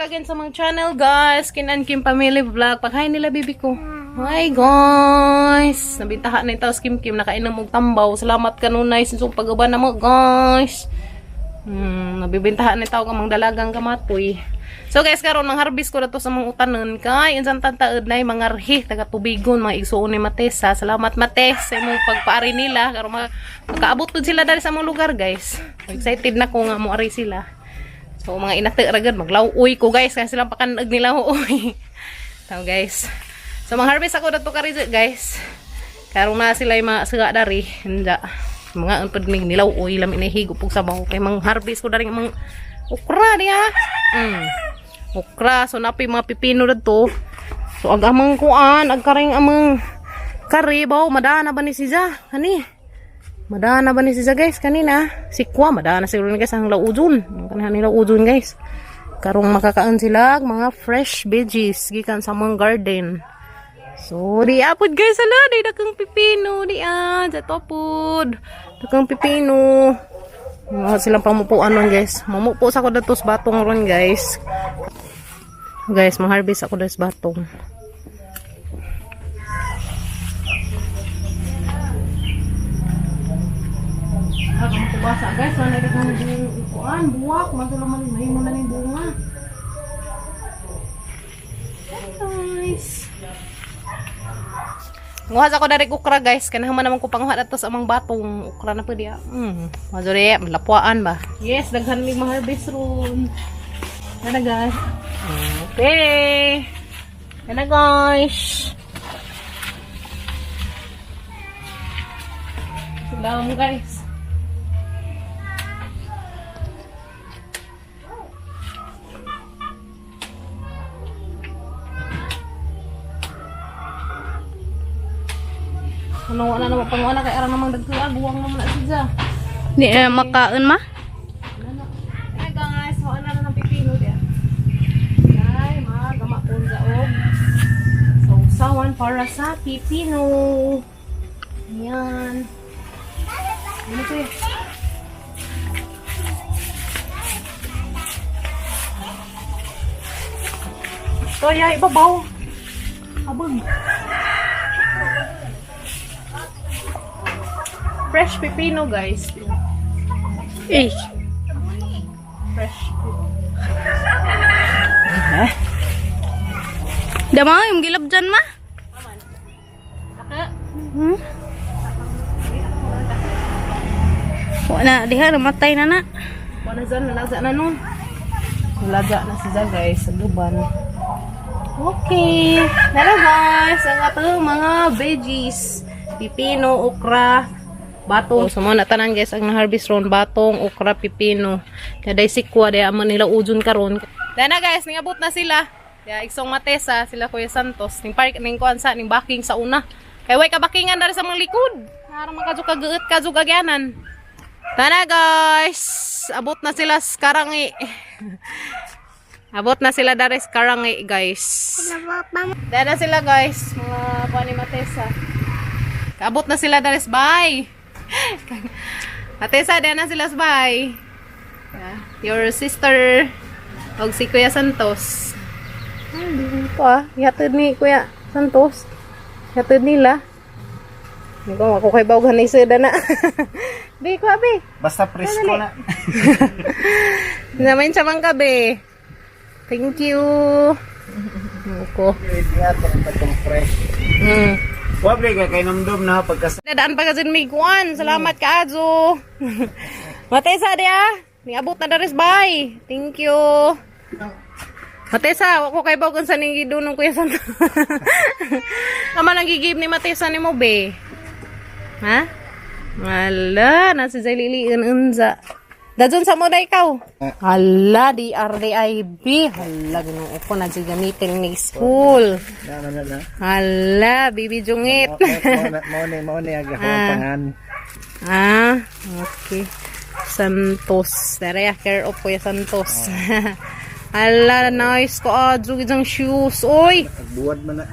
Back again sa mga channel, guys. Kinan Kim Family Vlog. Paghain nila, bibi ko. Hi, guys. Nabintahan na yung taos Kim Kim. Nakainom og tambaw. Salamat kanunay sa pag-uban na mo, guys. Nabibintahan ni tao ang mga dalagang kamatoy. So guys, karon mang harvest ko na to sa mga utanon kay unsan tantaod na mga arhi taga tubigon mga igsuon ni Matesa. Salamat, Mates, sa imong pagpaari nila karon makaabot pud sila dali sa mga lugar, guys. So, excited na ko nga mo ari sila. So mga inate ra gud maglaw-uy ko, guys, kasi silang pakanag nila uy. So guys. So mang harvest ako dato kari, guys. Karon na sila yung mga suga dari. Hindi. Mga unpad mig nilaw uy lami na higo pug sabaw kay mang harvest ko dari mga okra diha. Okra so napi mga pipino dadto. So ag amang kuan, ag karing amang kari baw madana ba ni siya? Kani. Madana ba ni siya, guys, kanina? Sikwa madana siguro ni, guys, ang laujun. Ang kanina nila ujun, guys. Karong makakaan sila og mga fresh veggies gikan sa among garden. So, di apod, guys, ala, di dakang pipino, di ah, sa topod. Dakang pipino. Mga silang pamupuan nun, guys. Mamupo sa ko dato sa batong ron, guys. Guys, ma-harvest ako sa batong. Ako basa, guys, wala na kang kuan, buwak, masulo man mahimo na ning bunga. Guys. Nguha sa ko dari okra, guys. Kanang man naman ko panguha dato sa amang batong okra na pwede. Mazuri, malapuan ba? Yes, daghan mi ma-harvest ron. Ana, guys. Okay. Ana, guys. Sila mo, guys. Ano wala naman panguha na kay aran namang dagkuha, buwang naman na siya. Di na makaon ma. Hi guys, so ano na ng pipino diya. Ay, magama po sa og sausawan para sa pipino. Ayan. Ano to eh? Ito, ya, ibabaw. Abog. Fresh pipino, guys. Eh, Fresh. Dama yung gilab dyan ma. Aka. Wala diha namatay na na. Wala dyan, nalaga na nun. Nalaga na siya, guys, sa luban. Okay. Hello guys, ang atong mga veggies. Pipino, okra, batong. So, mga natanan, guys, ang na-harvest ron, batong, okra, pipino. Kaya day sikwa, day amo nila ujun karon. Dana guys, ningabot na sila. Ya, iksong Matesa, sila Kuya Santos. Ning park, ning kuan sa, ning backing sa una. Kay way kabakingan dari sa mga likod. Harang makadyo kaguot kadyo gagyanan. Tara guys, abot na sila sa karangi. Abot na sila dari sa karangi, guys. Dara sila, guys, mga kuan ni Matesa. Kaabot na sila dari sa bay. Matesa, dara na sila sa bay. Yeah. Your sister og si Kuya Santos. Ay, dito ah. Yatid ni Kuya Santos. Yatid nila. Hindi ko ako kay bawgan ni Seda na. Di ko abi. Basta presko na. Naman siya mang kabe. Thank you. Ko. Itong fresh. Wabre ka kay namdom na pagkas Dadaan pa kasi may kuan. Salamat ka, Azo. Matesa di ah. Niabot na daris bye. Thank you. Matesa, wako kay baw kung saan yung gidunong Kuya Santo. Tama lang gigib ni Matesa ni mo, be. Ha? Ala, nasa Zailili unza. Dadun sa mo na ikaw. Hala, DRDIB. Hala, ginoo ko na siya gamitin ni school. Na na na na. Hala, bibi jungit. Mao ni ang akong pangan. Ah, okay. Santos. Dere, care of Kuya Santos. Hala, nice ko. Ah, jugid ang shoes. Oy! Buwad man na.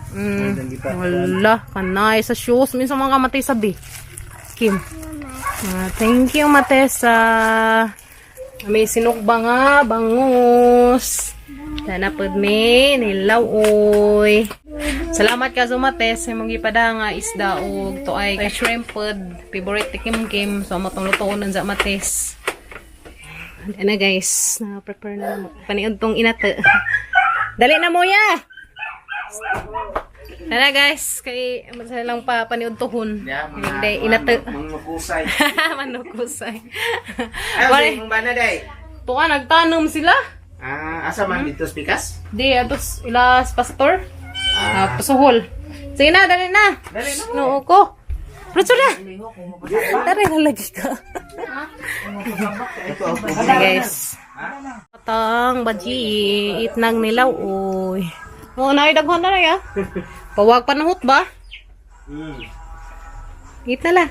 Wala, ka-nice sa shoes. Minsan mga kamatay sabi. Kim. Ah, thank you, Matesa. May sinukba nga, bangus. Sana pod mi nilaw oy. Salamat ka Zumates sa imong gipada nga isda ug tuay kay shrimp pod, favorite ni Kim Kim. So amo tong lutoon sa Mates. Ano guys, na prepare na mo. Paniud tong inate. Dali na mo ya. Ano guys, kay masaya lang pa paniud tuhon. Hindi inate. Mangmakusay. Manukusay. Ay, Wala. mong bana day. Tuka nagtanom sila. Ah, asa man dito spikas? Di, atos ilas pastor. Ah, pasuhol. Sige na, dali na. Dali na. Noo ko. Prutso na. Tara na lagi ka. Okay, guys. Patang baji, itnang nilaw oy. Oh, na daghan na ya. Pawag panahot ba? Eat na la.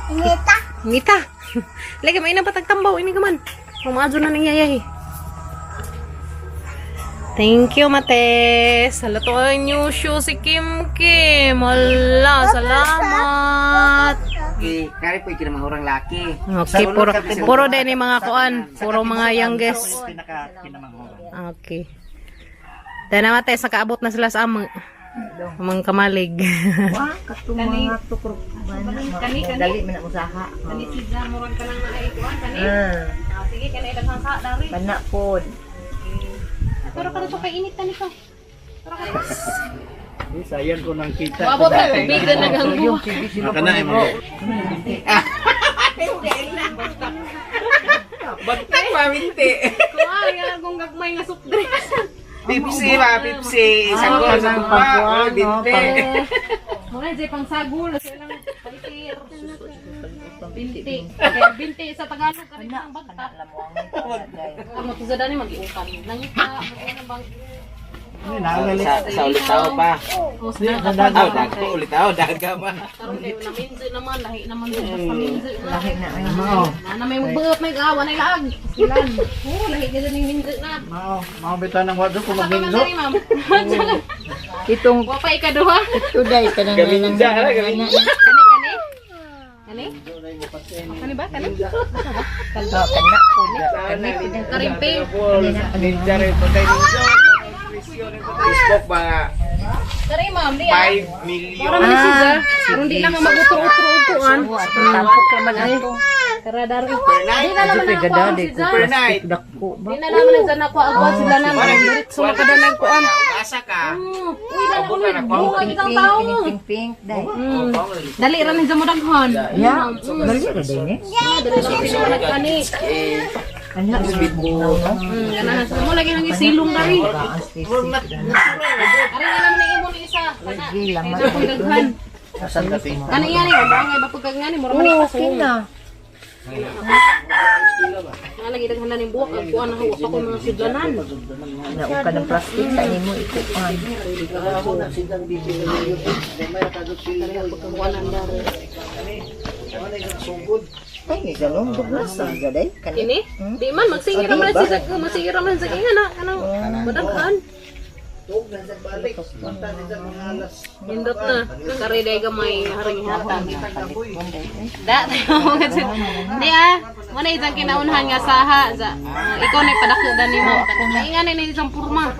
Ngita. Ngita. Lagi may na patagtambaw ini ka man. Umaadyo na ning yayay. Thank you, Mates. Hala to ay new shoe si Kim Kim. Hala, salamat. Okay, kari po ikinamahurang laki. Okay, puro, puro din yung mga kuan. Puro mga youngest. Pinaka kinamahurang. Okay. Dahil na, Mates, nakaabot na sila sa amang. Amang kamalig. Kani kani dali man ang usaha. Kani si Zamurang ka lang na ay kuan. Kani. Ah, Ah, sige, kani daghang sa dari. pana pod. Pero kada to kay init na nito. Sayang ko nang kita. Mabot na tubig na naghangguwa. Maka na mo. Ba't paminti? Kuan, nga akong gagmay nga soft drinks. Pipsi ba, pipsi. Isang sa tupa, binte. Mga jay pang sagol, sa ilang palitir. Binti. Kaya binti sa Tagalog kani isang bagta. Ang matuza dani magiukan. Nangita, ano bang Sa ulit tao pa. Oh, sa Ah, daga ulit tao, daga ba. Karon kayo na minzo naman, lahi naman sa basta minzo na. Lahi na ay. Na may magbuot may gawa na ilaag. Silan. Oh, lahi ka dyan yung minzo na. Mao, mao bitaw ng wado ko Sa kaman dali, ma'am. Itong Wa pa ikaduha. tuday kanang Gaminja, ha, gaminja. Kani kani. Kani? Kani ba? Kani? Kana pod. Kani pod. Karimpe. Ninja rin po tayo ninja. Facebook ba Kari ma'am, di ah. 5 million. Para man si Za. Karon di na nga mag-utro-utro-utuan. Tampok ra man ato. Tara dari. Di na naman ako ang si Za. Per night. Dako ba? Di na naman ang Za na ako sila na. Diretso na kada nagkuan. Asa ka? Uy, dala ko na. Buhay isang tao. Pink pink day. Dali ra ni sa mo daghan. Ya, dali ra day ni. Dali ra ni sa kani. Kana no. Ganahan sa mo lagi nang isilong dari. Ang sisi. Ari na lang ni imo ni isa. Kana. Lagi lang Kay na daghan. Asan ka ting? Kani yan eh, mga iba pagkag ngani mura man Oh, ni okay na. Nga lagi daghan na ning buwak ag kuan na huwa pa ko mga sudlanan. Na ka ng plastic sa nimo ikuan. Ay, ni galong duglas sa gaday. Kani. Kini? Di man magsingir man si sa magsingir man sa inga na kanang madaghan. Nindot na. Kare day gamay haring hatag. Da Di ah, mo na isang kinaunhan nga saha za. Ah, ikaw na padako da nimo. Inga na ni isang purma.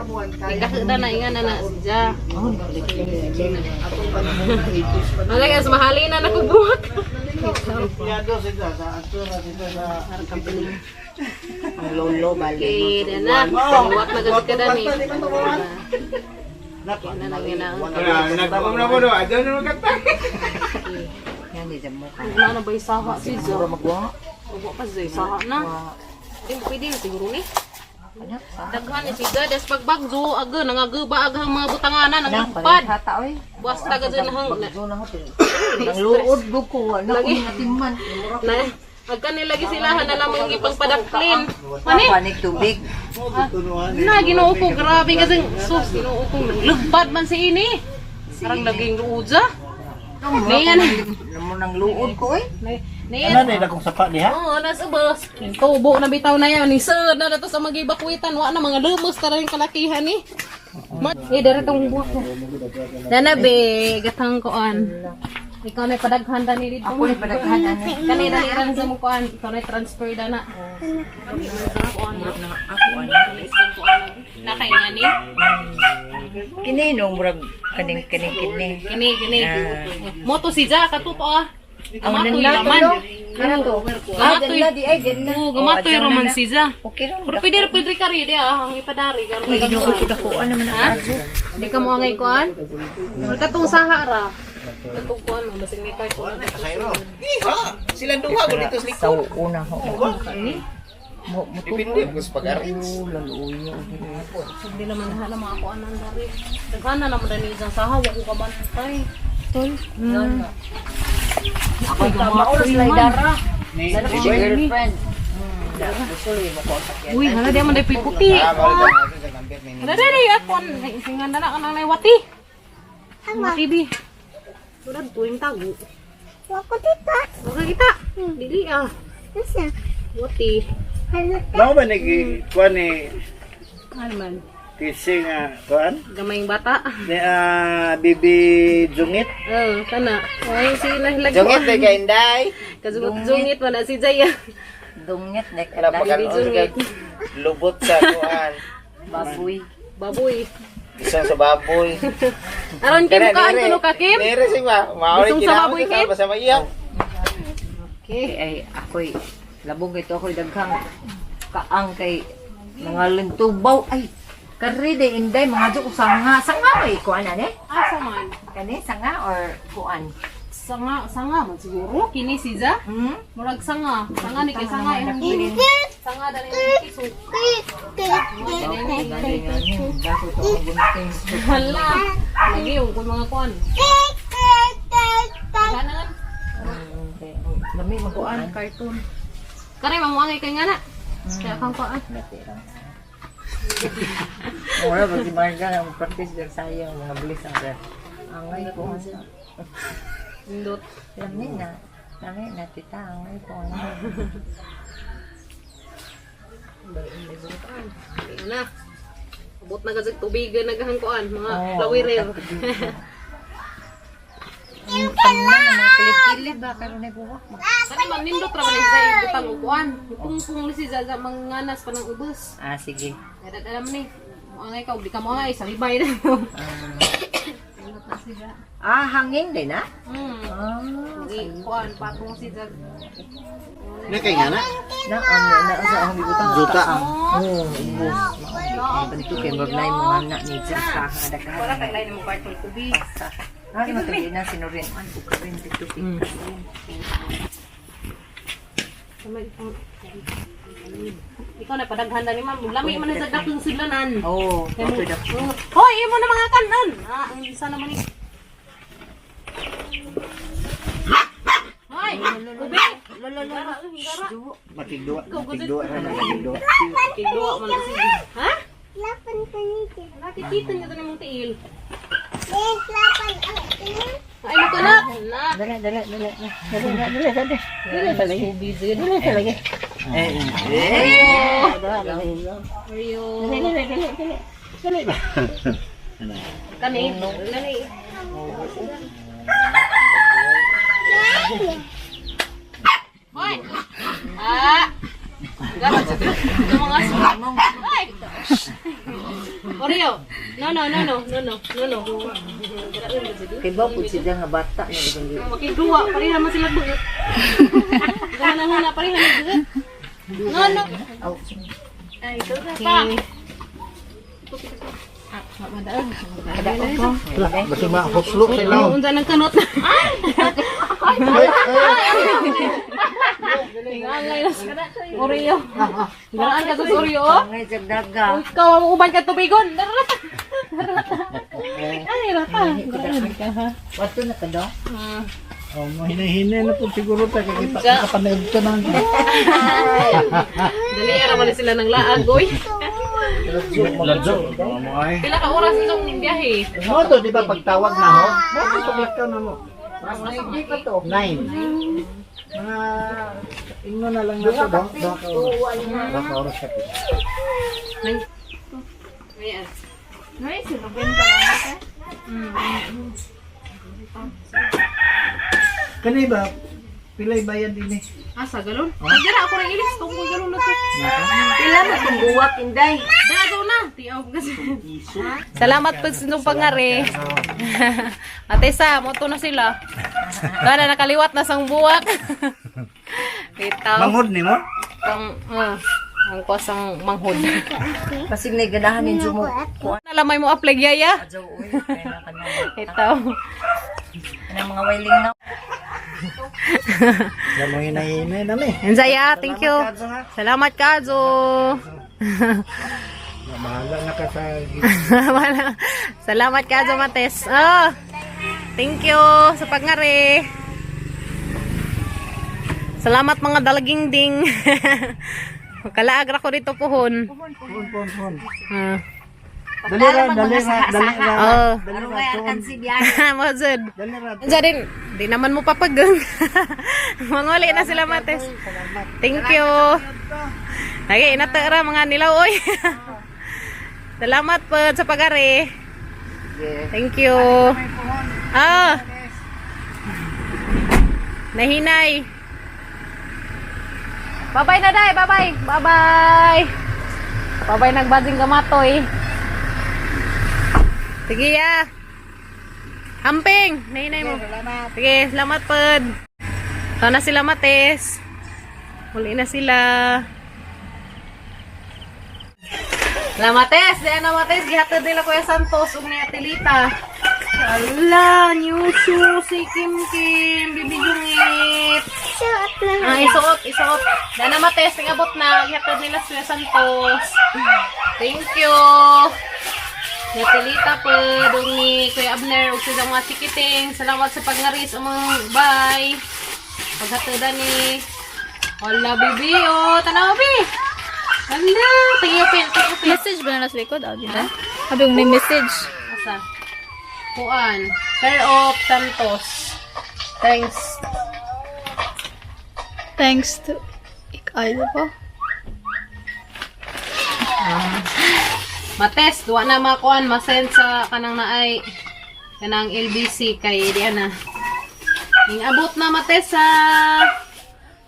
Ikako da na inga na na siya. Malay as mahalina na ko buhat. Lolo bali. Okay, na na. Buhat na gud ka dani. Na lang yun na. Nagpapam na mo do. Adyo na magkanta. Yan di mo ka. Wala na ba yung saha si Zo? Magwa. Wala pa Zoy, saha na. Hindi mo pwede na siguro ni. Anak, Daghan ni siga, des pagbag zo, aga, nangagaba aga ang mga butanganan, Nang nanglupad. hata oy. Buwas taga dyan hang, na, Bagzo na ho. Nang luod go ko wala ko natiman. na, agka nilagi sila, na lang mong ipagpadaklin. Mani? Panik tubig. Na, ginoo ko, grabe kasi, sus, ginoo ko, naglugpad man si ini. Parang laging luudza. Niyan. Namo nang luod ko oy. Niyan. na akong sapa diha? Oo, nasa bus. Tubo na bitaw na yan. Isod na na to sa mga ibakwitan. Wa na mga lumos tara yung kalakihan ni. Eh, dara tong buwak ko. Dana be, gatang koan. Ikaw na padaghan da ni dito. Ako ni padaghan ani. Kani dali ran sa mong koan. Ikaw na transfer da na. Ako ani. Nakain nga ni? Kini no murag kaning kaning kini. Kini, kini. Moto si Ja, katuto ah. Ang Gamatoy nanlato raman. no. Kana to. Ah, Gamatoy. ganla di ay ganla. Oo, gamatoy raman si Ja. Okay ra. Pero pwede pwede ka rin, ah, ang ipadari. Karon Uy, Ginoo ko dakuan naman ang aso. Di ka mo angay kuan? Wala katong saha ra. Katong kuan mo, basig may kuan. Iha! Silang duha ko dito sa likod. Sa una ho. Mo mo Depende ko sa pag-arrange. Laluyo. Hindi naman hala mga kuan ang dari. Daghan na naman dani isang saha, wa ko kabantay. Tol. Ako gamatoy man. Ni Si girlfriend. Uy, hala di man day puti. Ah, balik na natin sa number ni Hala dali ako singan na na kanang wati. Wati bi. Wala tuwing tago. Wa ko tita. Wala kita. Dili ah. Asa? Wati. Hala. Mao ba ni kuan ni Ano man? Kisi nga kuan? Gamayng bata. Ni Bibi Jungit. Oh, kana. Ay, si lahilag. Jungit kay Inday. Kazungot-zungit wala si Jaya. Dungit na Kana pagkanon Jungit. lubot sa kuan. Baboy. Baboy. Isang sa baboy. Aron Kim kaan kuno ka Kim? Dire si ma. Maori Isang sa baboy, Kim? Basta maiyak. Okay. Ay ako'y labong ito ako'y daghang kaang kay mga lintubaw ay kari day inday mga jud sanga sanga may kuan ane Asa man? kani sanga or kuan? Sanga, sanga man siguro kini si Ja. Murag sanga. Sanga ni kay sanga imong bilin. Sanga dali ni kiso. Hala. Lagi yung kun mga kuan. Ganan. Lami makuan. Cartoon. Kare mamuangay kay nga na. Kaya kang kuan. Ora ba si Marga ang practice dyan sayang mga bilis ang sir. Angay ko sa Indot. lami na. Lami na tita angay ko. Ayun na. Abot na gazag tubig nagahang kuan mga lawirer. Kilid-kilid ba karon ay buwak? Kani ma'am nindot ra man sa ibutang og kuan. Pungpung ni si Zaza manganas pa ng ubos. Ah sige. Kaya alam ni. Muangay ka og di ka muangay sa libay na. Nindot na si Zaza. Ah hangin din na? Hmm. Di kuan patong si Zaza. Ni kay nga na. Na ang na sa akong gibutang. Juta. Oh, ubos. Bantu kay magnay mga anak ni Jaka nga Wala daghan. kay lain mo karton tubig. Ay, matagi na sinurin. Ay, bukarin dito. Ikaw na padaghan na ni ma'am. Lami man sa dakong sudlanan. Oh, okay daw. Hoy, imo na mga kanon. Ah, ang isa naman ni. Hoy, ubi. Makigduwa, makigduwa ra na makigduwa. Kigduwa man na sige. Ha? Lapan ka nito. Nakikita niya to nimong tiil. Yes, lapan ang ina. Ay, makunat. Na. Dala, dala, dala. Dala, dala, dala. Dala, dala. Dala, dala. Eh, eh. Mario. Dali ba? Kani. Kani. Hoy. Ah. Gamat sa mga Hoy. Oreo. No, no, no, no, no, no, no, no. Kay ba po siya nga bata na di Makigduwa, pareha man sila buot. Gana na pareha man buot. No, no. Ay, ikaw na pa. Basta ma-huslo sa ilaw. Unsa nang kanot na. Ay, ay. Ingangay na sa Oreo. Garaan ka sa Oreo. oh. Angay jagdaga. Uy, Ikaw ang uban ka tubigon. Darata. Darata. Ay, rata. Garaan ka ha. Wato na ka do? Ah. Oh, mahinahinay na po siguro ta kay kita kapanood to nang. Dali ara man sila ng laag, oy. Ladyo. Mo ay. Pila ka oras itong biyahe? Mo to di ba pagtawag na ho? Mo to paglakaw na mo. 9. Mga ingo na lang na to dong. Dong ka oras. Dong ka oras ka po. Ayan. Kani ba? Pilay bayad din eh. Asa galon? Dira ako rin ilis tungkol galon na to. Pila na tong buwak, Inday. Dagaw na. Tiaw kasi. Salamat po sa inyong pangari. Ate sa, moto na sila. Gana nakaliwat na sang buwak. Bitaw. Manghod ni mo? Ang ang kwasang manghod. Pasig na ganahan ninyo mo. Nalamay mo apply yaya. Adyo, uy. Kaya na kanang Itaw. kanang mga wailing na. Yan mo hinay-hinay nami. Enzaya, thank you. Salamat Kazo. Mahala na ka sa Salamat Kazo Mates. Oh, thank you sa pagngari. Salamat mga dalaging ding. Kalaagra ko dito pohon. Pun, pun, pun. Ah. Dali ra, dali ra, dali ra. Oh. Dali ra, Aron tuon. kan si biyahe. Mazud. Dali ra. Diyan din, di naman mo papagang. Manguli na sila Mates. Thank you. Okay, inatara mga nilaw oy. Salamat po sa pagari. Thank you. Ah. Nahinay. Bye-bye na day, bye-bye. Bye-bye. Bye-bye nagbading kamatoy. Sige ya. Amping, nahinay mo. Sige, salamat pod. Ito na sila Mates. Huli na sila. La Mates, di na Mates, gihatod nila Kuya Santos ug ni Ate Lita. Ala, new shoes si Kim Kim, bibi Jungit. Suot na. Ah, isuot, isuot. Dana Mates, tingabot na, gihatod nila si Kuya Santos. Thank you. Ni Ate Lita pod ug ni Kuya Abner ug sa mga chikiting. Salamat sa pagnaris among bye. Paghatoda ni Hola, bibi. Oh, tanaw, bi. Hala, tingin-upin, tingin-upin. Message ba na sa likod? Ah, di ba? Sabi kong may message. Asa? Kuan. Care of Santos. Thanks. Thanks to Ikay, di ba? Mates, duwa na makuan, masend sa kanang naay kanang LBC kay di ana. Ing abot na Mates sa.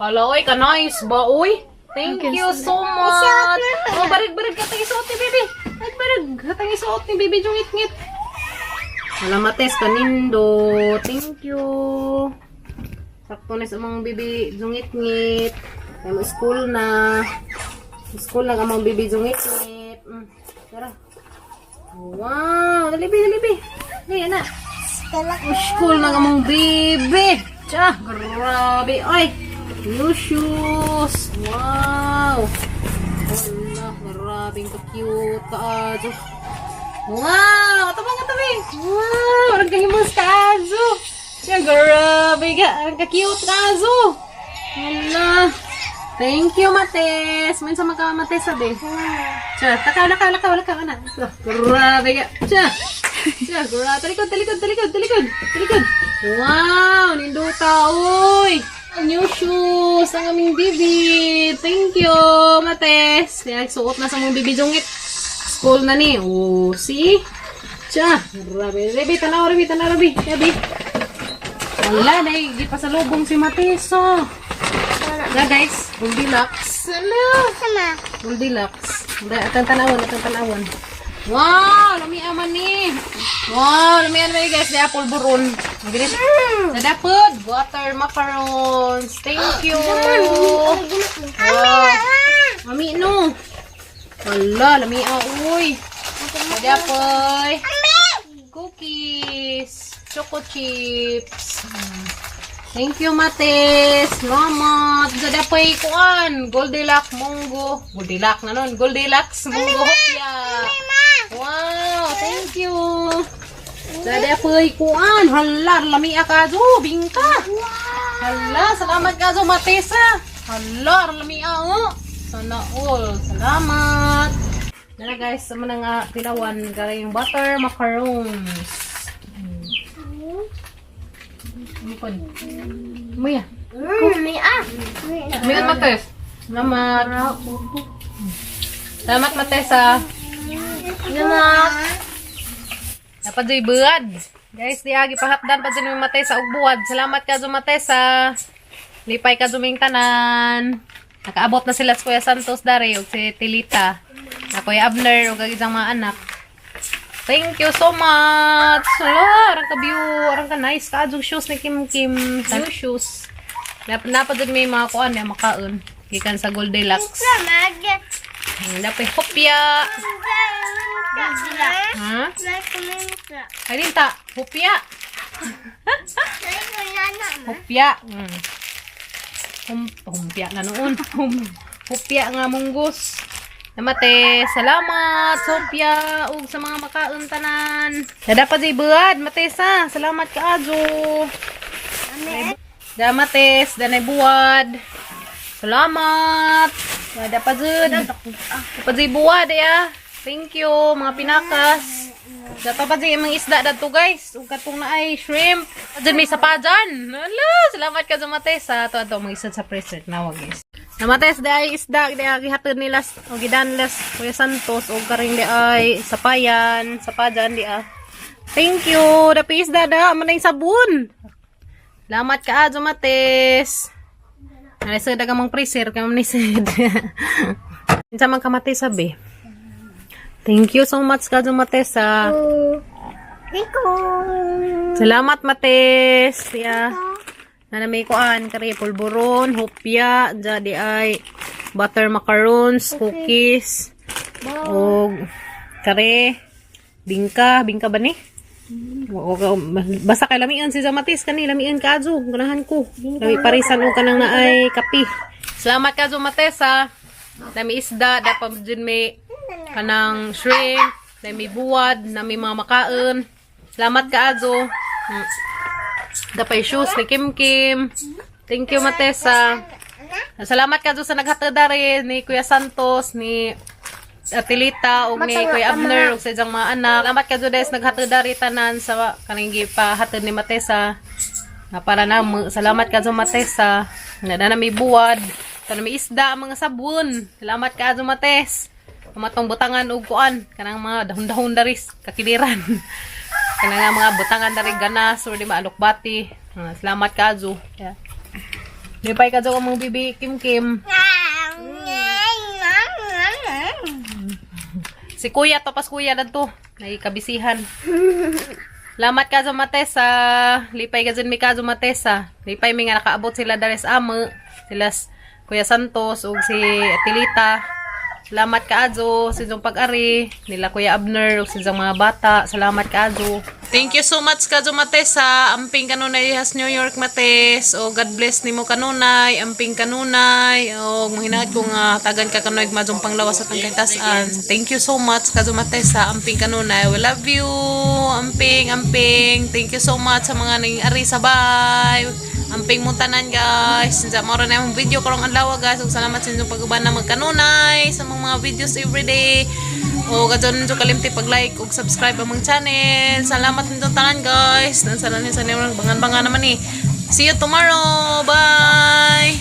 Hala oy, ka nice ba oy? Thank you so much. Oh, barig-barig ka tang isuot ni baby. Ay, barig ka tang isuot ni baby yung ngit. Hala Mates, kanindo. Thank you. Sakto na sa mga bibi jungit-ngit. Kaya mo school na. School na ang mga bibi jungit-ngit. Tara. Wow! Dali, bi, dali, bi. Dali, ana. School na ang mga bibi. Tsa, grabe. Ay, new shoes. Wow. Wala, grabing ka-cute ka-ajo. Wow! Tabang, tabang. Wow! Ang kahimos ka-ajo. Tsa, grabe ka. Ang ka-cute ka-ajo. Wala. Thank you, Mates. Minsan magka Mates, sabi. Tsa, takaw, lakaw, lakaw, lakaw, ana. Grabe ka. Tsa. Tsa, grabe. Talikod, talikod, talikod, talikod. Talikod. Wow, ninduta, uy. New shoes ang aming bibi. Thank you, Mates. Kaya suot na sa mong bibi jungit. School na ni. Oh, see? Tsa, grabe. Rebi, tanaw, rebi, tanaw, rebi. Rebi. Wala na, hindi pa sa lubong si Mates, oh. Na guys, Goldilocks. Hello. Sama. Goldilocks. Atang tanawon, atang tanawon. Wow, lami aman ni. Wow, lami aman ni guys, di apple buron. Ang bilis. Sa dapod, butter macarons. Thank you. Wow. Mami no. Wala, lami ah, uy. Sa dapoy. Cookies, choco chips. Thank you, Mates. Salamat. Sa dapoy kuan, Goldilocks munggo. Goldilocks na nun. Goldilocks munggo hopya. Wow, thank you. Sa dapoy kuan, hala, lami akazo, bingka. Hala, salamat kazo, Mates. Ah. Hala, lami ah. Oh. Sana all. Salamat. Dala guys, sa mga nga pilawan, galing yung butter macarons. Ano pa? Muya. May ah. Mingat Mates. Salamat. Salamat Mates ah. Salamat. Dapat do'y buad. Guys, di agi pahapdan pa din yung Mates sa ugbuad. Salamat ka zo Mates ah. Lipay ka duming tanan. Nakaabot na sila sa Kuya Santos dari ug si Tilita. Na Kuya Abner ug ang isang mga anak. Thank you so much. Hala, arang ka view, arang ka nice ka adjong shoes ni Kim Kim. New shoes. Napad jud may mga kuan ya makaon. Gikan sa Goldilocks. Napay hopya. Ha? Ay din ta, hopya. Hopya. Humpya na noon. Hupya nga munggus. Namate, salamat, Sophia, ug sa mga makaon tanan. Dapat di buad, Matesa. Salamat kaayo. Da Mates, danay buwad. Salamat. Dapat jud. Dapat jud buwad ya. Thank you, mga pinakas. Dapat pa jud mga isda dadto guys. Ug katong naay shrimp. Dyan may sapa dyan. Hala, salamat ka Mates. Sa ato ato mga isda sa present nawag guys. Namates di ay isda di ay gihatod nila o gidanlas Kuya Santos o karing di ay sapayan, sapajan di ah. Thank you. Dapi isda da man ay sabon. Salamat ka adyo Mates. Nalisod ka mong freezer kay man nisod. Kinsa man ka Mates sabi. Thank you so much ka Mates ah. Salamat Mates. Yeah. Na may kuan kari pulburon, hopya, jadi ay butter macaroons, cookies, og kare bingka, bingka ba ni? Basta kay lamian si Zamatis kani lamian ka adyo, ganahan ko. Lami parisan og kanang naay kape. Salamat ka Mates ha. Nami isda, dapat jud may kanang shrimp, nami buwad, nami mga makaon. Salamat ka adyo. Dapay shoes ni Kim Kim. Thank you, Matesa. Salamat ka sa naghatod dari ni Kuya Santos, ni Atilita, ug ni Kuya Abner, ug sa iyang mga anak. Salamat ka dyan sa naghatod dari tanan sa kaning gipahatod ni Matesa. Na para na, salamat ka dyan, Matesa. Na na may buwad, na may isda, ang mga sabon. Salamat ka dyan, Mates. Amatong butangan ug kuan kanang mga dahon-dahon daris kakiliran. Kanang nga mga butangan dari ganas or di maalokbati. Ah, salamat ka Azu. Yeah. Lipay ka ang mga bibi Kim Kim. Si Kuya topas Kuya dadto. Naikabisihan. Salamat ka Matesa. Lipay ka mi ka Matesa. Lipay mi nga nakaabot sila dari sa amo. Sila Kuya Santos ug si Atilita. Salamat ka Azo sa inyong pag-ari nila Kuya Abner ug sa inyong mga bata. Salamat ka Azo. Thank you so much ka Matesa. Amping kanunay has New York Mates. O God bless nimo kanunay. Amping kanunay. O manghinaot ko nga tagan ka kanunay madjong panglawas at ang kitasan. Thank you so much ka Matesa. Amping kanunay. We love you. Amping, amping. Thank you so much sa mga nanging ari sabay. Amping mo tanan guys. Sinsa mo na yung video karong adlaw guys. Ug salamat sa inyong pag-uban na magkanunay sa mga videos everyday. O gadyon ninyo kalimti pag-like ug subscribe among channel. Salamat ninyong tanan guys. Nansa na ni sa bangan-bangan naman eh. See you tomorrow. Bye.